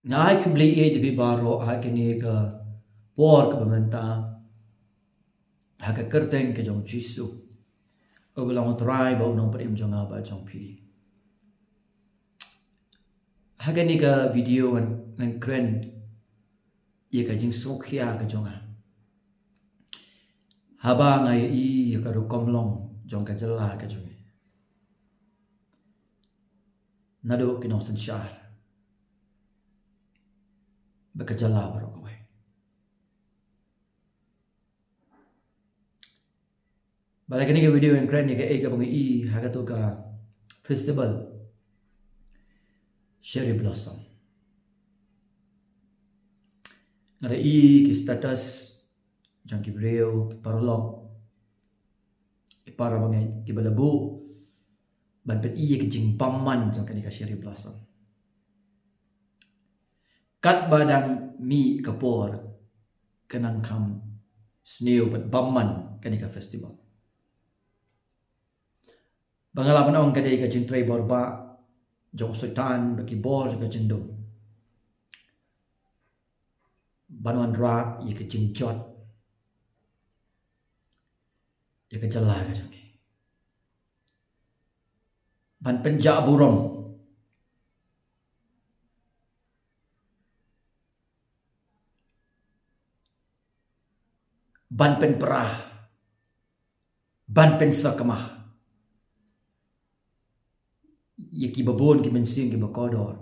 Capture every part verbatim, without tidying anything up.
Nga ai khublei ïa phi baroh ha kane ka por kaba mynta, ha ka kyrteng ka jong u Jisu, uba long u Trai bad u Nongpynim jong nga bad jong phi. Ha kane ka video ngan, ngan kren ïa ka jingsngewkhia ka jong nga haba nga ïohi ïa ka rukom long jong ka jylla ka jong ngi, naduh ki nongsynshar bad ka jylla baroh kawei. Bad ha kane ka video ngan kren ïa kaei kaba nga ïohi ha kato ka festival Cherry Blossom. Nga da ïohi ki status jong ki briew, ki paralok, ki para bangeit kiba la buh ban pyni ïa ka jingbymman jong kane ka Cherry Blossom. Katba dang mih ka por, ka nang kham sniew bad bymman kane ka festival. Ba nga lah ban ong ka dei ka jingtrei bor bah jong u Soitan bad ki bor jong ka jingdum ban wanrah ïa ka jingjot ïa ka jylla ka jong ngi, ban pynjah burom, ban pynpra, ban pynsakma ïa kiba bun ki mynsiem kiba kordor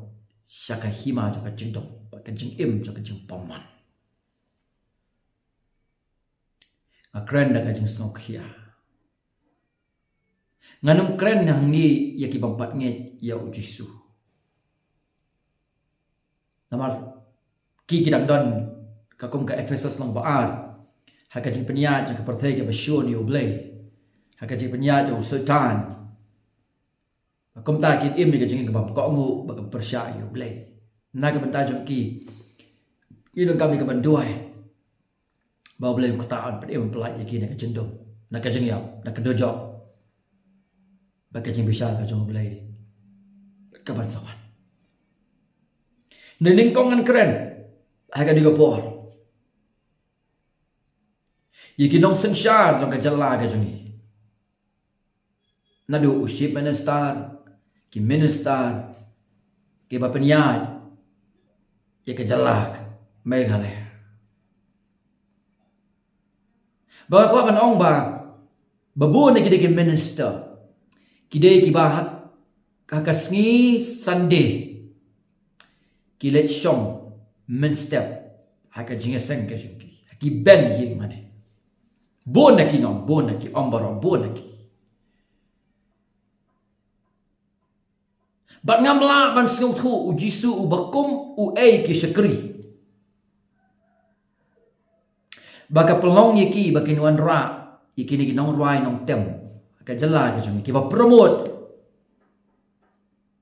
sha ka hima jong ka jingdum bad ka jingim jong ka jingbymman. Nga kren da ka jingsngewkhia. Ngan ym kren hangne ïa ki bym pat ngeit ïa u Jisu. Namar ki ki dang don ka kum ka Ephesus lyngba ar, ha ka jingpynïaid jong ka pyrthei kaba shun ïa u Blei, ha ka jingpynïaid jong u Soitan. Kumta kin im ïa ka jingim kaba kohnguh bad kaba pyrshah ïa u Blei. Na ka bynta jong ki, ki donkam ïa ka ban duwai ba u Blei un kata un pynim pyllait ïa ki na ka jingdum, na ka jingïap, na ka dujok, bad ka jingbishar ka jong u Blei ka ban sa wan. Nyngkong ngan kren ha kane ka por ïa ki nongsynshar jong ka jylla ka jong ngi, naduh u Chief Minister, ki minister kiba pynïaid ïa ka jylla Meghalaya. Ba nga kwah ban ong ba, ba bun na ki dei ki minister, ki dei kiba ha, ha ka sngi Sunday ki leit shong mynstep ha ka jingïaseng ka jong ki, ha ki bynta ïing mane. Bun na ki, ngam, bun na ki, ym baroh, bun na ki. Bad ngam lah ban sngewthuh u Jisu uba kum uei ki shakri ba ka pynlong ïa ki ba kin wanrah ïa kine ki nongrwai nongtem ka jylla ka jong ngi, kiba promote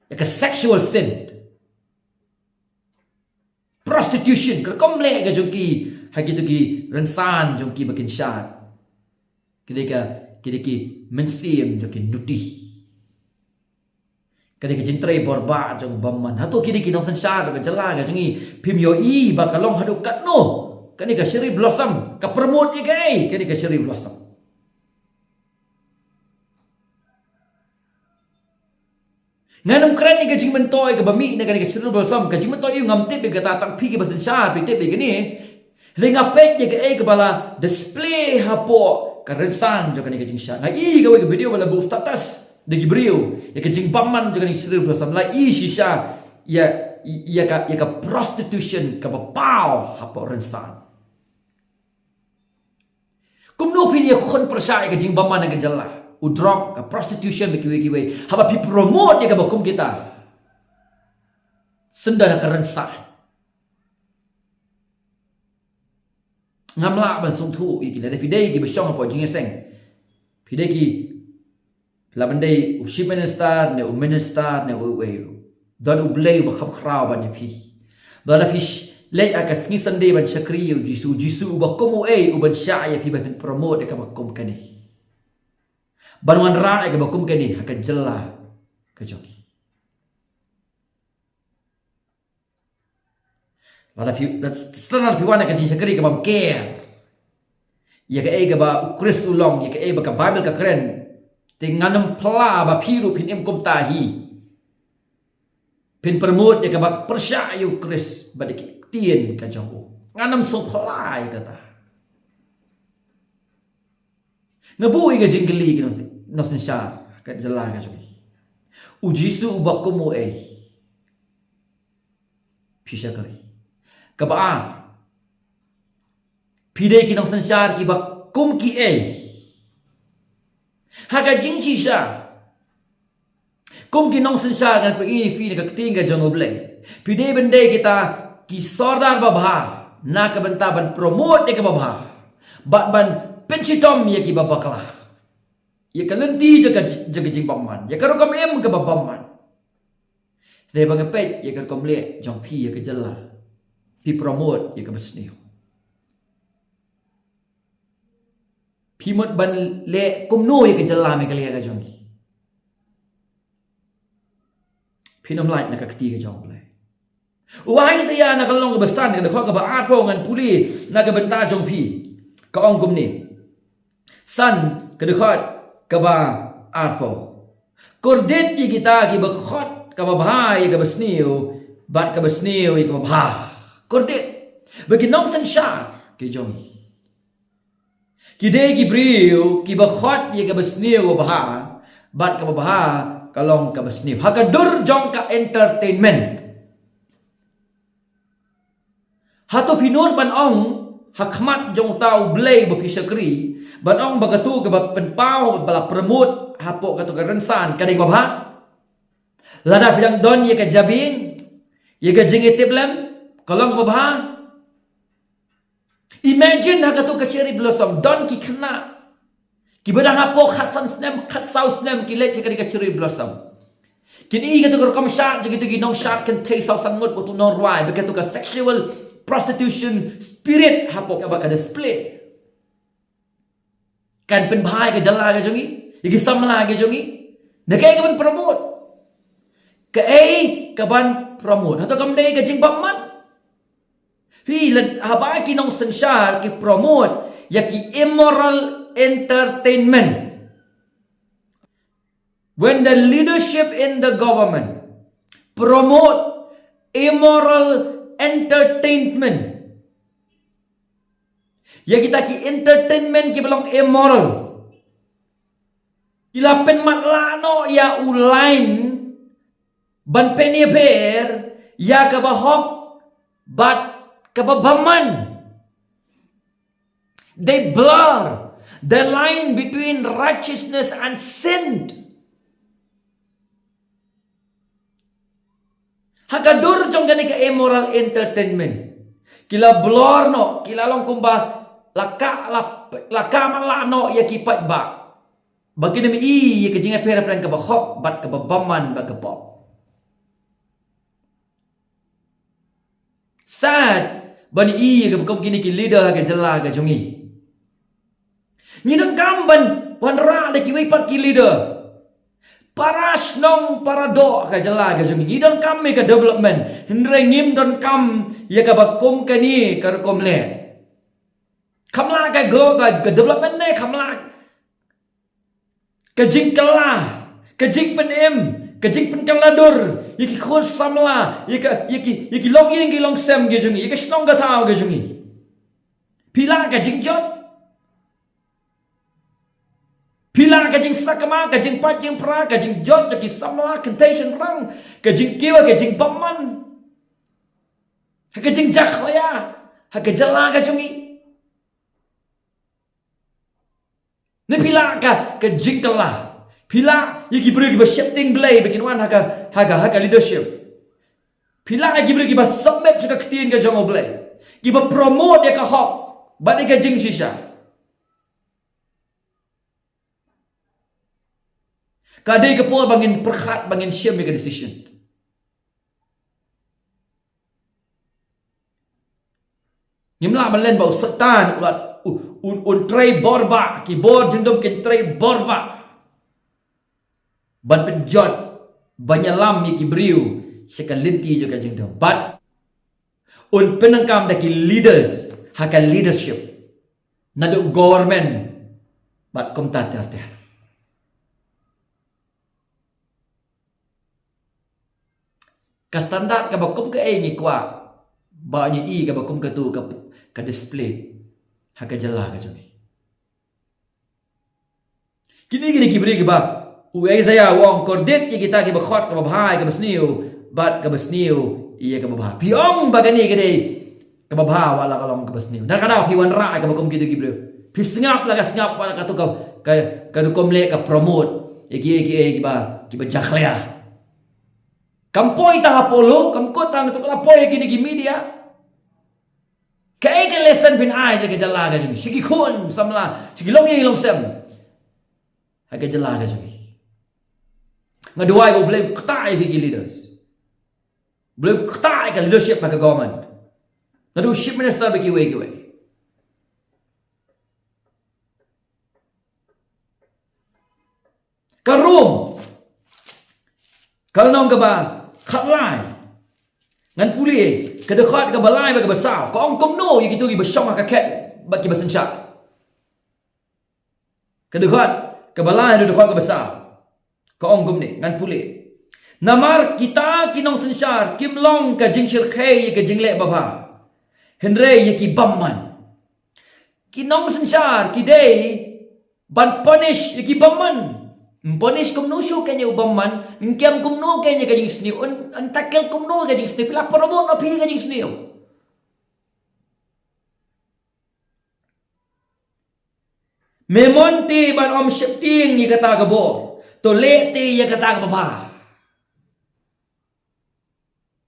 ïa ka sexual sin, prostitution, ka rukom leh ka jong ki ha kito ki rynsan jong ki ba kin shad. Ki dei ka, ki dei ki mynsiem jong ki nuti. Ka dei ka jingtrei bor bah jong u bymman. Hato ki dei ki nongsynshar jong ka jylla ka jong ngi, phim ïohi ba ka long haduh katno? Kane ka Cherry Blossom ka promote ïa kaei, kane ka Cherry Blossom? Ngan ym kren ïa ka jingmyntoi kaba mih na kane ka Cherry Blossom, ka jingmyntoi ïa u ngam tip ïa kata, tang phi kiba synshar phi tip ïa kane. Hynrei nga peit ïa kaei kaba la display hapoh ka rynsan jong kane ka jingshad. Nga i kawei ka video ba la buh status da ki briew ïa ka jingbymman jong kane ka Cherry Blossom, la i shisha ïa, ïa ka, ïa ka prostitution kaba paw hapoh rynsan. Kumno phin ïakhun pyrshah ïa ka jingbymman na ka jylla, u drug, ka prostitution bad kiwei kiwei, haba phi promote ïa kaba kum kita? Sngewdon ha ka rynsan. Ngam lah ban sngewthuh ïa ki, lada phi dei kiba shong hapoh jingïaseng, phi dei ki, la ban dei u Chief Minister ne u Minister ne uei ruh, don u Blei uba kham khraw ban ïa phi. Ba lada phi sh-, leit ha ka sngi Sunday ban shakri ïa u Jisu, u Jisu uba kum uei u ban shah ïa phi ban pynpromote ïa kaba kum kane, ban wanrah ïa kaba kum kane ha ka jylla ka jong ngi? Lada phi, lada phi wan ha ka jingshakri kaba ym ker ïa kaei kaba U Khrist u long, ïa kaei ba ka Baibl ka kren, te ngan ym phla ba phi ruh phin im kumta hi. Phin promote ïa kaba pyrshah ïa U Khrist bad ïa ki ktien ka jong u. Ngan ym sngewphla ïa kata. Nga buh ïa ka jingkylli ki nong, nongsynshar ka jylla ka jong ngi. U Jisu uba kum uei phi shakri? Kaba ar, phi dei ki nongsynshar kiba kum kiei? Ha ka jingshisha, kum ki nongsynshar ngan pyni ïa phi na ka ktien ka jong U Blei, phi dei ban dei kita ki sordar babha na ka bynta ban promote ïa kaba bha bad ban pynshitom ïa kiba bakla. Ïa ka lynti jong ka, jong ka jingbymman, ïa ka rukom im kaba bymman. Hynrei ba nga peit ïa ka rukom leh jong phi ïa ka jylla, phi promote ïa kaba sniew. Phi mut ban leh kumno ïa ka jylla Meghalaya ka jong ngi? Phin ym lait na ka kti ka jong U Blei. U Isaiah na ka lynnong kaba san, ka dkhot kaba arphew, ngan pule na ka bynta jong phi. Ka ong kumne. San, ka dkhot kaba arphew. Kordit ïa kita kiba khot kaba bha ïa kaba sniew, bad kaba sniew ïa kaba bha. Kordit. Ba ki nongsynshar ki jong ngi, ki dei ki briew kiba khot ïa kaba sniew kaba bha, bad kaba bha ka long kaba sniew. Ha ka dur jong ka entertainment, hato phi nud ban ong ha khmat jong uta U Blei ba phi shakri, ban ong ba kato kaba pynpaw ba la promote hapoh kato ka rynsan ka dei kaba bha? Lada phi dang don ïa ka jabieng, ïa ka jingïatiplem, ka long kaba bha? Imagine ha kato ka cherry blossom, don ki khynnah kiba dang hapoh khatsan snem, khatsaw snem ki leit sha kane ka cherry blossom. Kin i kato ka rukom shad jong kito ki nongshad kynthei saw san ngut, uto u nongrwai, ba kato ka sexual prostitution spirit hapoh kaba ka display. Kan pynbha ïa ka jylla ka jong ngi, ïa ki samla ka jong ngi. Na kaei ka ban promote? Kaei ka ban promote? Hato kam dei ka jingbymman? Phi, lada haba ki nongsynshar ki promote ïa ki immoral entertainment. When the leadership in the government promote immoral entertainment, ïa kita ki entertainment kiba long immoral, ki la pynmatlah noh ïa u lain ban pynïapher ïa kaba hok bad kaba bymman. They blur the line between righteousness and sin. Ha ka dur jong kane ka immoral entertainment, ki la blur noh, ki la long kumba la kah, la, la kah matlah noh ïa ki paidbah, ba kin ym i ïa ka jingïapher hapdeng kaba hok bad kaba bymman bad ka pop. Sad ban i ïa kaba kum kine ki leader ha ka jylla ka jong ngi. Ngi donkam ban wanrah da kiwei pat ki leader para shnong para doh ha ka jylla ka jong ngi. Ngi donkam ïa ka development, hynrei ngim donkam ïa kaba kum kane ka rukom leh. Kham lah ka growth, ka, ka development ne kham lah ka jingkylla, ka jingpynim, ka jingpynkylla dur ïa ki khun samla, ïa ka, ïa ki, ïa ki longïing ki longsem ki jong ngi, ïa ka shnong ka thaw ki jong ngi. Phi lah ka jingjot? Phi lah ka jingsakma, ka jingpait jingpra, ka jingjot ïa ki samla kynthei shynrang, ka jingkiew, ka jingbymman ha ka jingjakhlia ha ka jylla ka jong ngi? Ne phi lah ka, ka jingkylla? Phi lah ïa ki briew kiba sheptieng Blei ba kin wan ha ka, ha ka, ha ka leadership? Phi lah ïa ki briew kiba submit sha ka ktien ka jong U Blei, kiba promote ïa ka hok bad ïa ka jingshisha? Ka dei ka por ba ngin pyrkhat, ba ngin shim ïa ka decision. Ngim lah ban len ba u Soitan u la, u, u, un trei borbah, ki bor jingdum kin trei borbah ban pynjot, ban ïalam ïa ki briew sha ka lynti jong ka jingdum. Bad Un pyndonkam da ki leaders ha ka leadership, naduh government bad kumta ter ter. Ka standard kaba kum kaei ngi kwah ba ngi i kaba kum katu ka, ka display ha ka jylla ka jong ngi. Kine ki dei ki briew kiba u Isaiah u ong, kordit ïa kita kiba khot kaba bha ïa kaba sniew, bad kaba sniew ïa kaba bha. Phi ong ba kane ka dei kaba bha, wat la ka long kaba sniew. Naduh kata phi wanrah ïa kaba kum kito ki briew. Phi sngap la ka sngap, wat la katu ka, ka, ka rukom leh ka promote ïa ki, ïa ki, ïa kiba, kiba jakhlia. Kam poi tang ha Apollo, kam kut tang, to la poi ïa kine ki media. Kaei ka lesson phin ai sha ka jylla ka jong ngi, sha ki khun samla, sha ki longïing longsem ha ka jylla ka jong ngi? Nga duwai ba U Blei un ktah ïa ki leaders. U Blei un ktah ïa ka leadership ha ka government, naduh chief minister bad kiwei kiwei. Ka Rom, ka lynnong kaba khatlai, ngan pule ka dkhot kaba lai bad kaba saw. Ka ong kumno ïa kito kiba shong ha ka khet bad kiba synshar? Ka dkhot kaba lai, ka dkhot kaba saw, ka ong kumne, ngan pule. Namar kita ki nongsynshar kim long ka jingshyrkhei ïa ka jingleh babha, hynrei ïa ki bymman. Ki nongsynshar ki dei ban punish ïa ki bymman. Ym punish kumno shuh kein ïa u bymman, ym kem kumno kein ïa ka jingsniew, un, un tackle kumno ïa ka jingsniew, phi la promote noh phi ïa ka jingsniew. Me mon te ban ym sheptieng ïa kata ka bor, to leh te ïa kata kaba bha.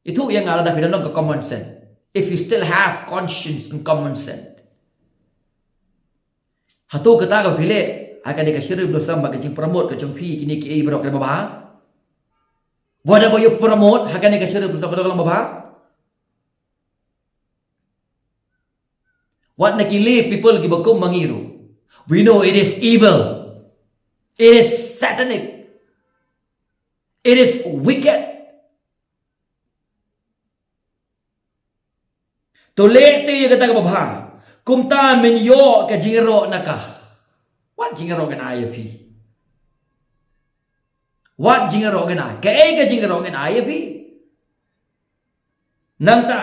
Ithuh ïa nga lada phi don ka common sense. If you still have conscience and common sense, hato kata kaba phi leh ha kane ka Cherry Blossom bad ka jingpromote ka jong phi kine kiei baroh ka dei babha? Whatever you promote ha kane ka Cherry Blossom, ka dei ka long babha? Wat na ki lay people kiba kum ma ngi ruh, we know it is evil. It is satanic. It is wicked. To leh te ïa kata kaba bha. Kumta men ïoh ka jingïaroh na ka. Wat jingïaroh ngan ai ïa phi. Wat jingïaroh ngan ai. Kaei ka jingïaroh ngan ai ïa phi? Nangta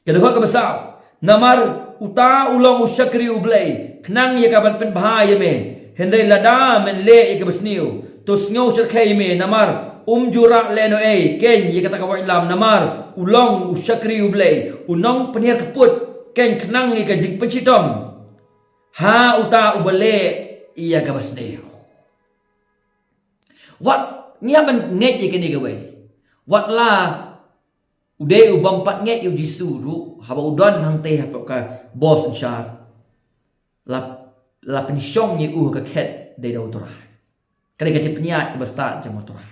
ka dkhot kaba saw, namar uta u long u shakri U Blei, khnang ïa ka ban pynbha ïa me. Hynrei lada men leh ïa kaba sniew, to sngew shyrkhei me, namar um ju rah lehnohei kein ïa kata ka waitlam, namar u long u shakri U Blei, u nongpynhiar kput kein khnang ïa ka jingpynshitom ha uta uba leh ïa kaba sniew. Wat ngi hap ban ngeit ïa kane kawei. Wat la u dei u bym pat ngeit ïa U Jisu ruh, haba u don hangtei hapoh ka bor synshar, la, la pynshong ïa u ha ka khet dei da U Trai. Ka dei ka jingpynïaid kaba stad jong U Trai.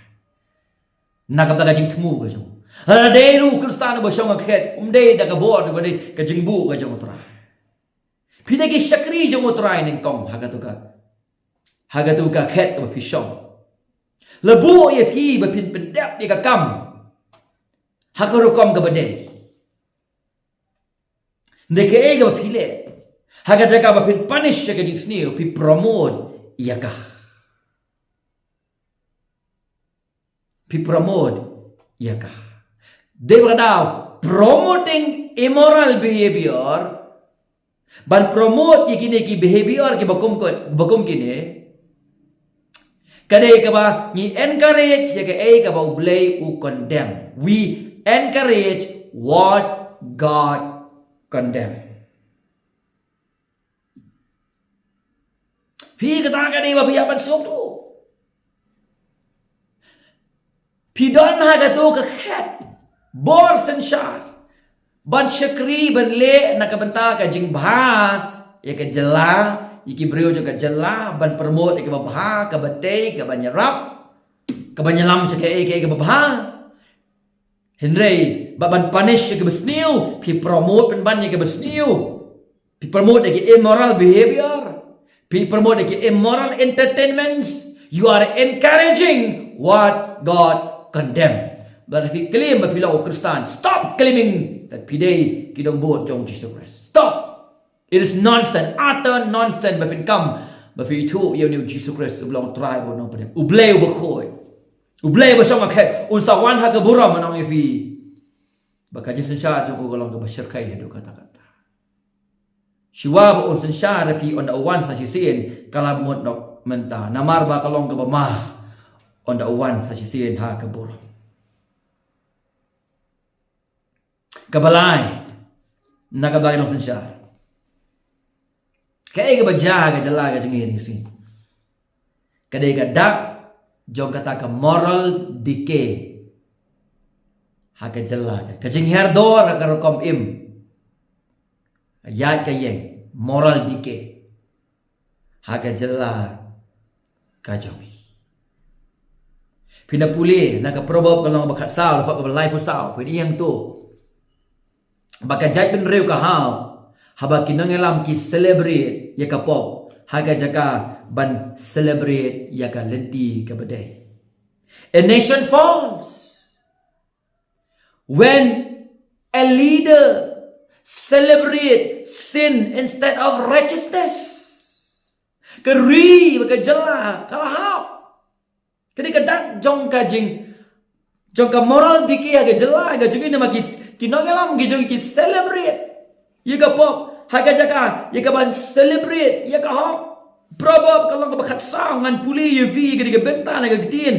Na ka bynta ka jingthmu ka jong u, lada dei ruh u Khristan uba shong ha ka khet, um dei da ka bor, ka dei ka jingbuh ka jong U Trai. Phi dei ki shakri jong U Trai nyngkong ha katu ka, ha katu ka khet kaba phi shong. La buh ïa phi ba phin pyndep ïa ka kam ha ka rukom kaba dei. Hynrei kaei kaba phi leh, ha ka jaka ba phin punish ïa ka jingsniew, phi promote ïa ka. Phi promote ïa ka. Dei ba ka dei promoting immoral behavior, ban promote ïa kine ki behavior kiba kum, kiba kum kine, ka dei kaba ngi encourage ïa kaei kaba U Blei u condemn. We encourage what God condemn. Phi kata ka dei ba phi hap ban sngewthuh. Phi don ha katu ka khet bor synshar ban shakri, ban leh na ka bynta ka jingbha ïa ka jylla, ïa ki briew jong ka jylla, ban promote ïa kaba bha, kaba tei, kaba ïarap, kaba ïalam sha kaei kaei kaba bha. Hynrei ba ban punish ïa kaba sniew, phi promote pynban ïa kaba sniew. Phi promote ïa ki immoral behavior. Phi promote ïa ki immoral entertainments. You are encouraging what God condemn. Ba phi claim ba phi long u Khristan, stop claiming That phi dei ki nongbud jong Jisu Khrist. Stop. It is nonsense, utter nonsense ba phin kam ba phi ithuh ïa une u Jisu Khrist uba long Trai bad u Nongpynim, U Blei uba khuid, U Blei uba shong ha khmat, un sa wan ha ka burom, ngan ong ïa phi ba ka jingsynshar jong u ka long kaba shyrkhei haduh katta katta. Shuwa ba un synshar ïa phi, ynda u wan sa shisien, ka la bamut noh mynta, namar ba ka long kaba ma ynda u wan sa shisien ha ka burom. Kaba lai na ka Baibl, nongsynshar, kaei kaba jia ha ka jylla ka jong ngi ha kine ki sngi? Ka dei ka dak jong kata ka moral decay ha ka jylla, ka jinghiar dor ha ka rukom im, ka ïaid ka ïeng, moral decay ha ka jylla ka jong ngi. Phin da pule na ka Proverb ka lynnong ba khatsaw, dkhot kaba laiphew saw, phin ïohi hangto ba ka jaitbynriew ka hap haba ki nongïalam ki celebrate ïa ka pop ha ka jaka ban celebrate ïa ka lynti kaba dei. A nation falls when a leader celebrate sin instead of righteousness. Ka ri bad ka jylla ka la hap. Ka dei ka dak jong ka jing, jong ka moral decay ha ka jylla ka jong ngi, namar ki, ki nongïalam ki jong ngi ki celebrate ïa ka pop ha ka jaka ïa ka ban celebrate ïa ka hok. Proverb ka lynnong kaba khatsaw, ngan pule ïa phi, ka dei ka bynta na ka ktien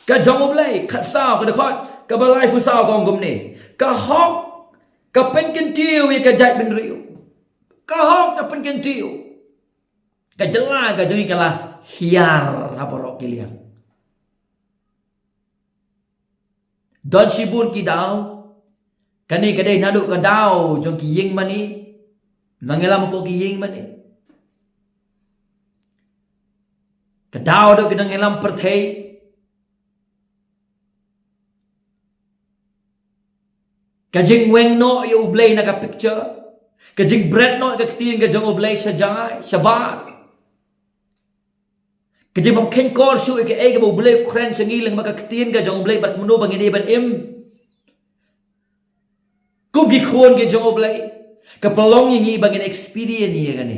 ka jong U Blei, khatsaw, ka dkhot kaba laiphew saw, ka ong kumne: Ka hok ka pynkyntiew ïa ka jaitbynriew. Ka hok ka pynkyntiew. Ka jylla ka jong ngi ka la hiar ha baroh ki liang. Don shibun ki daw. Kane ka dei naduh ka daw jong ki ïing mane, nongïalam hapoh ki ïing mane, ka daw jong ki nongïalam pyrthei, ka jingweng noh ïa U Blei na ka picture, ka jingbret noh ïa ka ktien ka jong U Blei sha jngai sha bar, ka jingbym kheiñkor shuh ïa kaei kaba U Blei u kren sha ngi lyngba ka ktien ka jong U Blei bad kumno ba ngi dei ban im kum ki khun ki jong U Blei. Ka pynlong ïa ngi ba ngin experience ïa kane.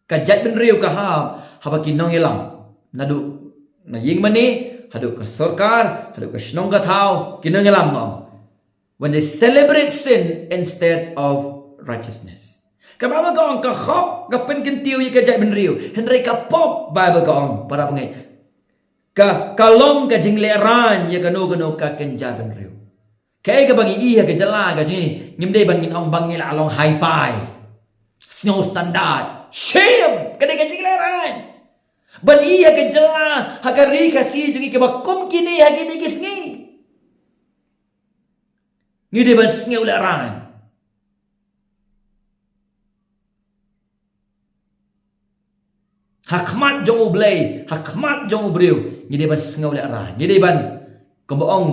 Ka jaitbynriew ka hap haba ki nongïalam, naduh na ïing mane haduh ka sorkar haduh ka shnong ka thaw, ki nongïalam, nga ong, when they celebrate sin instead of righteousness. Ka Baibl ka ong ka hok ka pynkyntiew ïa ka jaitbynriew, hynrei ka pop, Baibl ka ong, para bangeit, ka, ka long ka jinglehrain ïa kano kano ka kynja bynriew. Kaei kaba ngi ïohi ha ka jylla ka jong ngi, ngim dei ban ngin ong ba ngi la long hi-fi, sngew standard. Shame! Ka dei ka jinglehrain ban ïohi ha ka jylla, ha ka ri Khasi jong ngi kaba kum kine ha kine ki sngi. Ngi dei ban sngew lehrain. Ha khmat jong U Blei, ha khmat jong u briew, ngi dei ban sngew lehrain. Ngi dei ban, kumba ong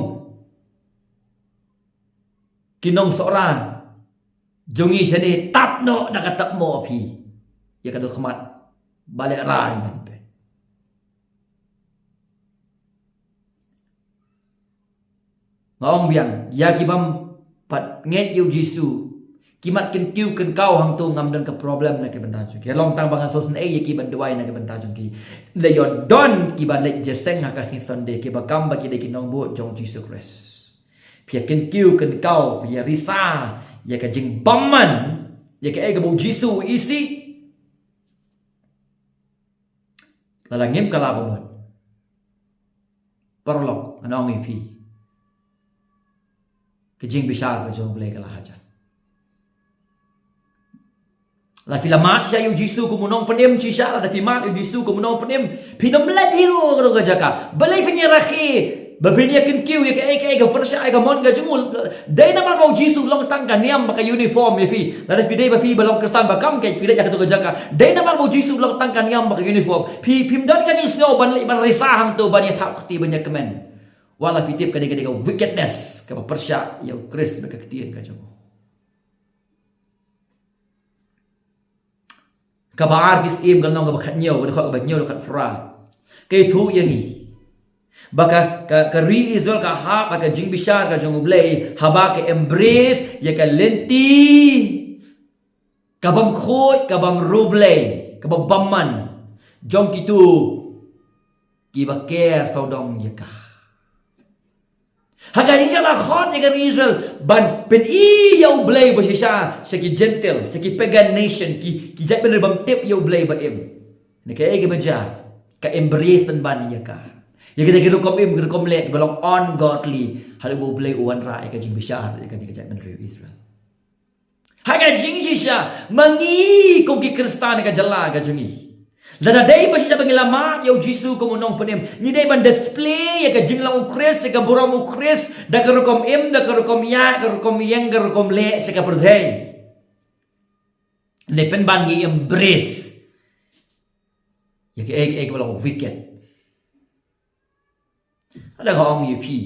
ki nong Sohra jong ngi shane, tap noh da ka tap mo phi ïa ka duh khmat ba lehrain ban peit. Nga ong biang, ïa ki bym pat ngeit ïa u Jisu, ki mat kyntiew kynkaw hangto, ngam don ka problem na ka bynta jong ki. Long tang ba ngan sngewsynei ïa ki ban duwai na ka bynta jong ki. Lei ïoh don kiba leit jingïaseng ha ka sngi Sunday, kiba kam ba ki dei ki nongbud jong u Jisu Khrist. Phi ïa kyntiew kynkaw, phi ïa risa ïa ka jingbymman ïa kaei kaba u Jisu u isih. Lada ngim kylla bamut, paralok, ngan ong ïa phi, ka jingbishar ka jong U Blei ka la hajan. Lada phi la mad shisha ïa u Jisu kum u Nongpynim shisha, lada phi mad ïa u Jisu kum u Nongpynim, phin ym leit hi ruh ha ka jaka. Balei phin ïa rakhe, ba phin ïa kyntiew ïa kaei kaei ka pyrshah ïa ka mon ka jong u? Dei namar ba u Jisu u long tang ka niam bad ka uniform ïa phi. Lada phi dei ba phi ba long Khristan ba kam keiñ, phi leit ha kato ka jaka. Dei namar ba u Jisu u long tang ka niam bad ka uniform, phi, phim don ka jingsngew ban leit ban risa hangto, ban ïa thap kti, ban ïa kmen. Wat la phi tip ka dei, ka dei ka wickedness kaba pyrshah ïa u Khrist bad ka ktien ka jong u. Kaba ar ki Syiem ka lynnong kaba khathynñiew, ka dkhot kaba hynñiew, dkhot phra, ka ïathuh ïa ngi Ba ka, ka, ka ri Israel ka hap ha ka jingbishar ka jong U Blei haba ka embrace ïa ka lynti ka bym khuid, ka bym riewblei, ka bym bymman jong kito kiba ker sawdong ïa ka. Ha ka jingshah khot ïa ka ri Israel ban pyni ïa U Blei ba shisha sha ki Gentile, sha ki pagan nation, ki, ki jaitbynriew bym tip ïa U Blei ba im. Na kaei kaba jia, ka embrace pynban ïa ka. Ïa kita ki rukom im, ki rukom leh kiba long ungodly, haduh ba U Blei u wanrah ïa ka jingbishar ïa kane ka jaitbynriew Israel. Ha ka jingshisha, ma ngi kum ki Khristan ha ka jylla ka jong ngi, lada dei ba shisha ba ngi la mad ïa U Jisu kum U Nongpynim, ngi dei ban display ïa ka jinglong U Khrist, ïa ka burom U Khrist da ka rukom im, da ka rukom ïaid, ka rukom ïeng, ka rukom leh sha ka pyrthei. Dei pynban ngi embrace ïa kaei kaei kaba long wicked. Lada nga ong ïa phi,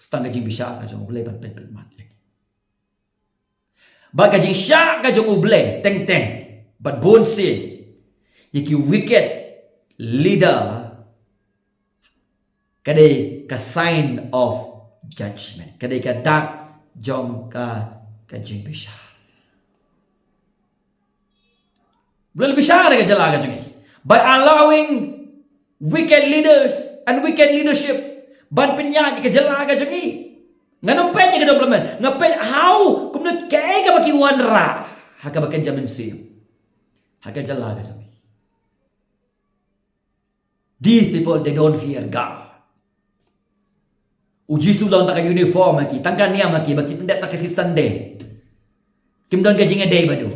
tang ka jingbishar ka jong U Blei ban pynpynmad ïa ngi. Bad ka jingshah ka jong U Blei teng teng bad bun sien ïa ki wicked leader, ka dei ka sign of judgment, ka dei ka dak jong ka, ka jingbishar. U Blei u la bishar ïa ka jylla ka jong ngi by allowing wicked leaders and wicked leadership ban pynïaid ïa ka jylla ka jong ngi. Ngan ym peit ïa ka development, nga peit how, kumno, kaei kaba ki wanrah ha kaba kynja mynsiem ha ka jylla ka jong ngi. These people, they don't fear God. U Jisu long tang ka uniform ha ki, tang ka niam ha ki, ba ki pyndep tang ka sngi Sunday. Kim don ka jingïadei bad u.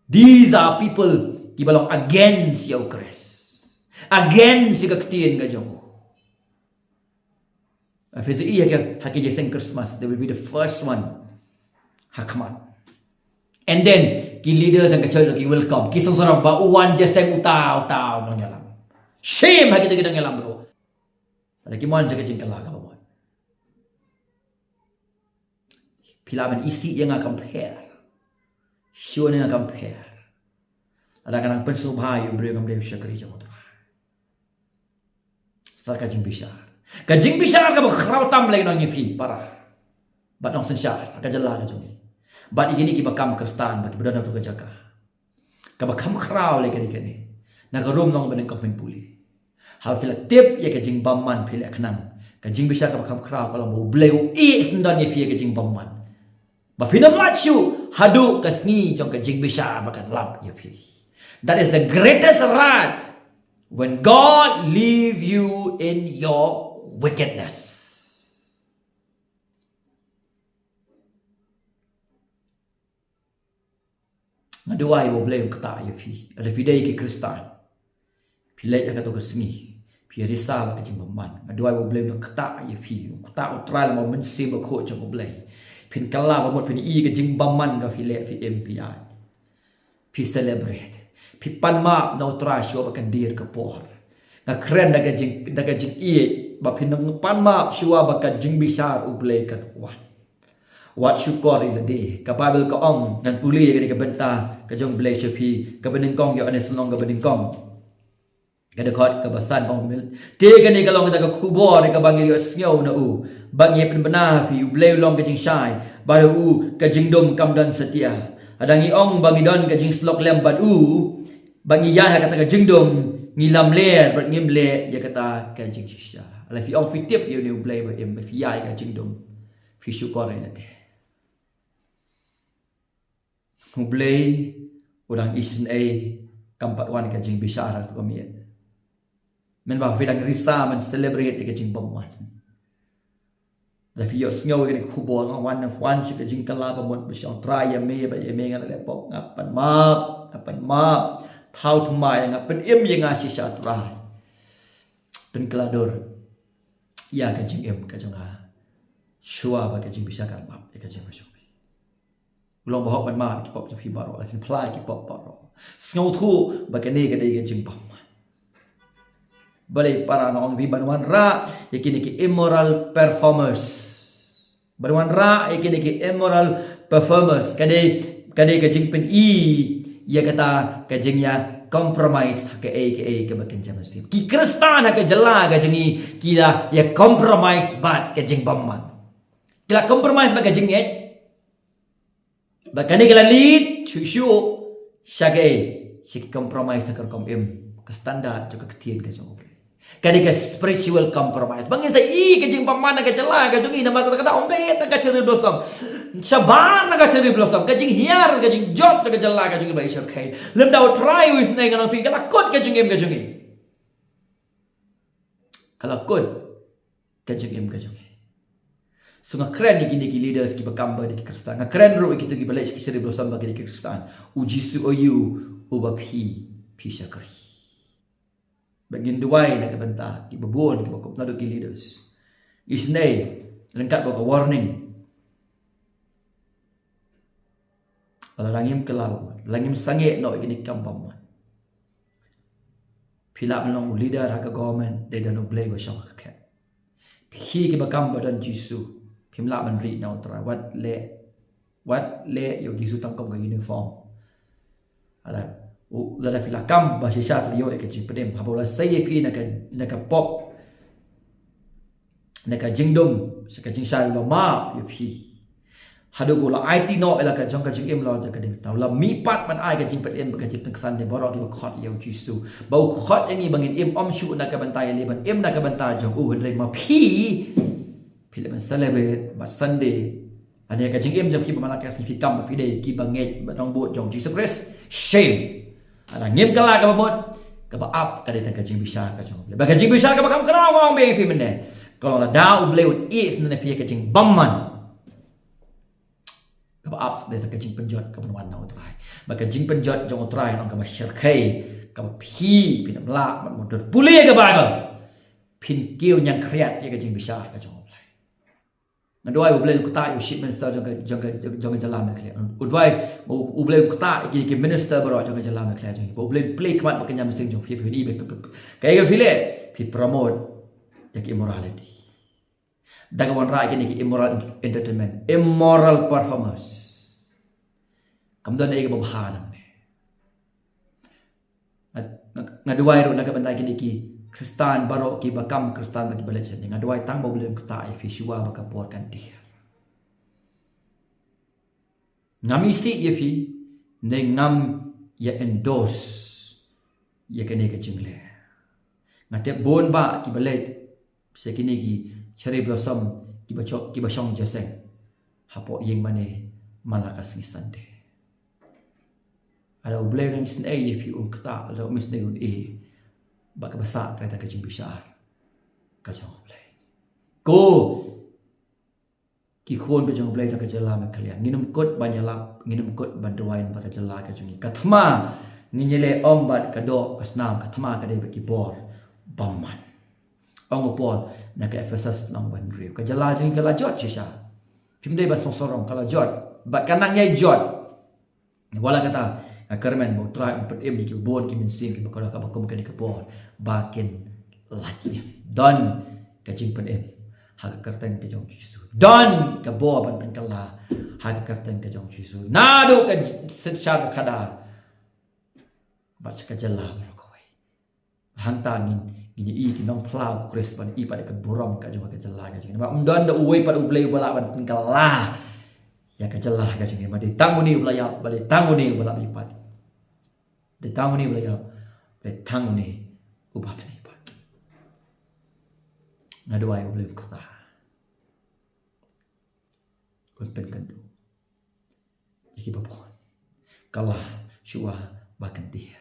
These are people kiba long against ïa U Khrist, against ïa ka ktien ka jong u. Phi sa ïohi ha ki, ha ki jingïaseng Christmas, they will be the first one ha khmat. And then ki leaders jong ka church ki welcome, ki sngewsarong ba u wan jingïaseng uta, uta u nongïalam. Shame ha kita ki nongïalam ruh. Lada kim wan sha ka jingkylla kaba mut, phi lah ban isih ïa nga compare. Shuh ïa nga compare. Lada ka nang pynsngewbha ïa u briew, ngam dei u shakri jong U Trai. Sa ka jingbishar, ka jingbishar kaba khraw tam lei nong ïa phi para bad nongsynshar ha ka jylla ka jong ngi, bad ïa kine kiba kam Khristan bad kiba don ha kato ka jaka. Kaba kham khraw lei kane kane, na ka Rom lynnong ba nyngkong phin pule. Haba phi la tip ïa ka jingbymman phi leh khnang, ka jingbishar kaba kham khraw ka long ba U Blei u ïeh syndon ïa phi ïa ka jingbymman, ba phin ym lait shuh haduh ka sngi jong ka jingbishar ba kan lap ïa phi. That is the greatest wrath, when God leave you in your wickedness. Nga duwai ba U Blei un ktah ïa phi. Lada phi dei ki Khristan, phi leit ha kato ka sngi, phi risa bad ka jingbymman, nga duwai ba U Blei un ktah ïa phi, un ktah U Trai lem bad U Mynsiem Bakhuid jong U Blei. Phin kylla ba mut, phin ïohi ka jingbymman kaba phi leh, phi im, phi ïaid, phi celebrate, phi pan map na U Trai shuwa ba kan dier ka por. Nga kren da ka jing, da ka jingïeit ba phin nang pan map shuwa ba ka jingbishar U Blei kan wan. Wat shukor ïa lade. Ka Baibl ka ong, ngan pule ïa kane ka bynta ka jong U Blei sha phi, kaba nyngkong Ïoannis lynnong kaba nyngkong, ka dkhot kaba san, ka ong kumne: Te kane ka long kata ka khubor kaba ngi la ïohsngew na u bad ngi pynbna ha phi, U Blei u long ka jingshai, bad ha u ka jingdum kam don satia. Lada ngi ong ba ngi don ka jingsyllok lem bad u, bad ngi ïaid ha kata ka jingdum, ngi lamler bad ngim leh ïa kata ka jingshisha. Lada phi ong phi tip ïa une U Blei ba im, phi ïaid ha ka jingdum, phi shukor ïa lade. U Blei u dang isynei, kam pat wan ka jingbishar ha kato ka miet. Mynba phi dang risa ban celebrate ïa ka jingbymman, lada phi ïohsngew ïa kane ka khubor, nga wan, nga wan sha ka jingkylla ba mut, ba shong Trai ïa me, ba ïa me nga la leh pop, nga pan map, nga pan map. Thaw thymmai ïa nga, pynim ïa nga shisha Trai. Pynkylla dur ïa ka jingim ka jong nga shuwa ba ka jingbishar kan lap ïa ka jingim ka jong phi. U long bahok ban map ïa ki pop jong phi baroh, lada phin phla ïa ki pop baroh. Sngewthuh ba kane ka dei ka jingbymman. Balei para, nga ong ïa phi, ban wanrah ïa kine ki immoral performers, ban wanrah ïa kine ki immoral performers, ka dei, ka dei ka jingpyni ïa kata ka jingïa compromise ha kaei kaei kaba kynja mynsiem. Ki Khristan ha ka jylla ka jong ngi ki la ïa compromise bad ka jingbymman. Ki la compromise bad ka jingngeit. Bad kane ka la lead shuh shuh sha kaei? Sha ka compromise ha ka rukom im, ka standard jong ka ktien ka jong U Blei. Kane ka spiritual compromise. Ba ngin sa ïohi ka jingbymman na ka jylla ka jong ngi namar kata kata ym bit na ka cherry blossom. Shabar na ka cherry blossom, ka jinghiar, ka jingjot na ka jylla ka jong ngi ba i shyrkhei. Lymda U Trai u isynei, nga ong ïa phi, ka la kut ka jingim ka jong ngi. Ka la kut ka jingim ka jong ngi. So nga kren ïa kine ki leaders kiba kam bad ki Khristan. Nga kren ruh ïa kito kiba leit sha ki cherry blossom bad ki Khristan. U Jisu u ïohi uba phi, phi shakri. Ba ngin duwai na ka bynta kiba bun kiba kup naduh ki leaders. Isynei, ryngkat bad ka warning. Lada ngim kylla, lada ngim sangeh noh ïa kine ki kam bymman, phi lah ban long u leader ha ka government, dei don U Blei ba shong ha ka khet. Phi kiba kam ba don Jisu, phim lah ban rieh na U Trai. Wat leh, wat leh ïa U Jisu tang kum ka uniform. Lada, u, lada phi la kam ba shisha phi la ïoh ïa ka jingpynim. Haba u la sei ïa phi na ka, na ka pop, na ka jingdum, sha ka jingshai, u la map ïa phi. Haduh ba u la aiti noh ïa la ka jong ka jingim la jong ka ding. U la mihpat ban ai ka jingpynim bad ka jingpynksan ïa baroh kiba khot ïa U Jisu. Ba u khot ïa ngi ba ngin im ym shuh na ka bynta ïaleh, ban im na ka bynta jong u, hynrei ma phi, phi leh ban celebrate bad Sunday. Lane ka jingim jong phi ba man la ka sngi phi kam ba phi dei kiba ngeit bad nongbud jong Jisu Khrist. Shame. Lada ngim kylla kaba mut, kaba ap ka dei tang ka jingbishar ka jong U Blei. Bad ka jingbishar kaba kham khraw nga ong biang ïa phi mynne, ka long lada U Blei un ïeh sngewbha ïa phi ïa ka jingbymman, kaba ap ka dei tang ka jingpynjot kaba wan na U Trai. Bad ka jingpynjot jong U Trai long kaba shyrkhei, kaba phi, phin ym lah ban mutdur. Pule ïa ka Baibl. Phin kiew ñiangkhriat ïa ka jingbishar ka jong U Blei. Nga duwai U Blei un ktah ïa u Chief Minister jong ka, jong ka, jong ka jylla Meghalaya. U duwai U, U Blei un ktah ïa ki, ki minister baroh jong ka jylla Meghalaya jong ngi. Ba U Blei un plie khmat bad ka ñiam mynsiem jong phi, phi, phi, phi, kaei ka phi leh, phi promote ïa ki immorality. Da ka wanrah ïa kine ki immoral entertainment, immoral performance. Kam don ei kaba bha nangne. Nga, nga, nga duwai ruh na ka bynta kine ki Khristan baroh kiba kam Khristan bad kiba leit shane. Nga duwai tang ba U Blei un ktah ïa phi shuwa ba ka por kan dier. Ngam isih ïa phi, ne ngam ïa endorse ïa kane ka jingleh. Nga tip bun bah kiba leit sha kine ki cherry blossom kiba shong, kiba shong jingïaseng hapoh ïing mane man la ka sngi Sunday. Lada U Blei un isynei ïa phi un ktah, lada um isynei un ïeh. Bad kaba sah ka dei tang ka jingbishar ka jong U Blei. Ko ki khun ka jong U Blei na ka jylla Meghalaya, ngin ym kut ban ïalap, ngin ym kut ban duwai na ka jylla ka jong ngi. Ka thma ngin ïaleh ym bad ka doh ka snam, ka thma ka dei bad ki bor bymman. Ong u Paul na ka Ephesus lynnong ba hynriew, ka jylla jong ngi ka la jot shisha. Phim dei ban sngewsarong, ka la jot. Bad ka nang ïai jot. Wat la katta, nga kyrmen ba U Trai un pynim ïa ki bun ki mynsiem kiba kordor kaba kum kane ka bor ba kin lait im. Don ka jingpynim ha ka kyrteng ka jong U Jisu. Don ka bor ban pynkylla ha ka kyrteng ka jong U Jisu. Naduh ka synshar ka khadar bad sha ka jylla baroh kawei. Hangta ngin, ngin ïohi ki nongphla U Khrist ban ïohi pat ïa ka burom ka jong ka jylla ka jong ngi. Namar ym don da uwei pat U Blei uba lah ban pynkylla ïa ka jylla ka jong ngi. Ba dei tang une uba la ïap, ba dei tang une uba la mihpat. Dei tang une uba la ïap, dei tang une uba mihpat. Nga duwai U Blei un ktah, un pynkynduh ïa kiba bun. Kylla shuwa ba kan dier.